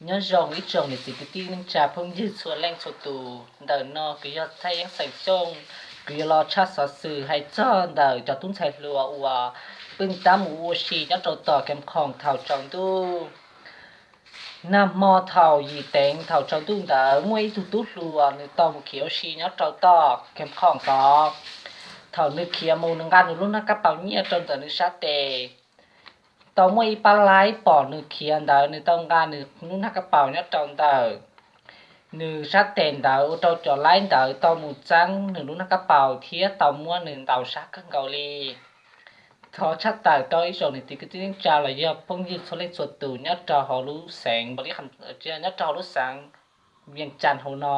Nyob zoo ib tsoom niam txiv kwv tij neej tsa phooj ywg txhua leej txhua tus, ntawm no kuv yog Thaib Yeeb xeem Xyooj, kuv yuav los tshaj xov xwm hais txog ntawm cov tub ntxhais hluas uas pheej tab mus ua si nyob rau tom Kev Khoom thaum tsaus ntuj. Nag hmo thaum yim teev thaum tsaus ntuj ntawd muaj ib tug tub hluas nws tau mus khiav ua si nyob rau tom Kev Khoom tod. Thaum nws khiav mus nws nqa nws lub hnab kab paus nyiaj rau ntawm nws sab tes. Tau muaj ib pab laib pom nws khiav ntawd nws tau nqa nws lub hnab kab paus nyob rau ntawm nws sab tes ntawd ua rau cov laib ntawd tau mus txeeb nws lub hnab kab paus thiab tau muab nws ntaus sab kawg nkaus li. Thov tshaj tawm rau ib tsoom niam txiv kwv tij neej tsa los yog phooj ywg txhua leej txhua tus nyob rau hauv lub xeev, nyob rau hauv lub xeev Vias Cas hauv no,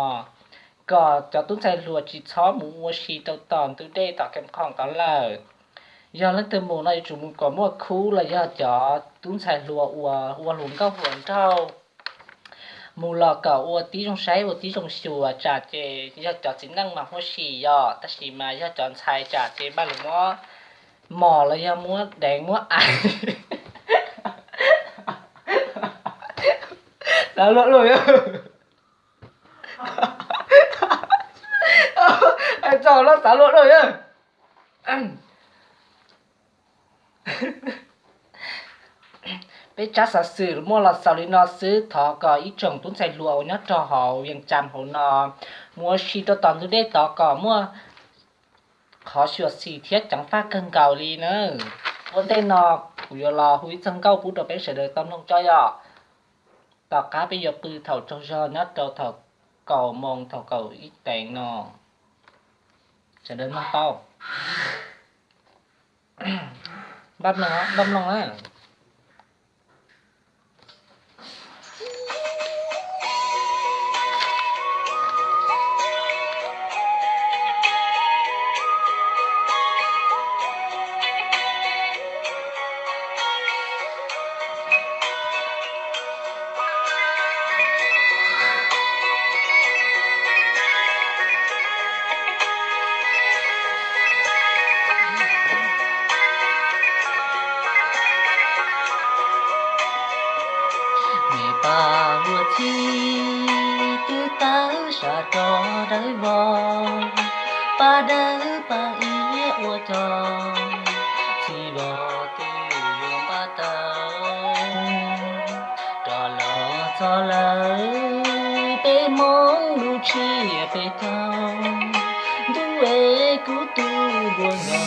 kom cov tub ntxhais hluas tsis txhob mus ua si rau tom ntug dej tom Kev Khoom tod lawm. Yog leej twg mus no yuav tsum mus kom muaj khub los yog cov tub ntxhais hluas uas ua hluas nkauj hluas nraug mus los kom ua tib zoo saib ua tib zoo xyuas, tsam ces yog cov txiv neej mas huaj si yom, tab sis mas yog cov ntxhais tsam ces npaj lus muab mos los yog muab deev muab ais. Xav luaj luaj, hais txog no xav luaj luaj. Peb tsab xov xwm muaj los xaus li no xwb, thov kom ib tsoom tub ntxhais hluas uas nyob rau hauv Vias Cas hauv no mus ua si rau tom ntug dej tod kom muaj qhov xyuam xim thiab ceev faj kawg nkaus li na. Ua ntej no kuv yuav los hu ib txog nkauj pub rau peb sawv daws tau mloog tso yom. Tom qab peb yuav pw thaum tsaug zog nyob rau thaum kaum moos thaum kaum ib teev no, sawv daws mloog tau. Npaj mloog, npaj mloog na. Me pab ua txhij twb tawm sab rov dawb vog, pab dawb pab iab ua cog, txhij vog twb yuav npaj tawm. Rov los txog lawm peb Hmoob lub tsiab peb caug, ntuj es kuv tus npua nkaus.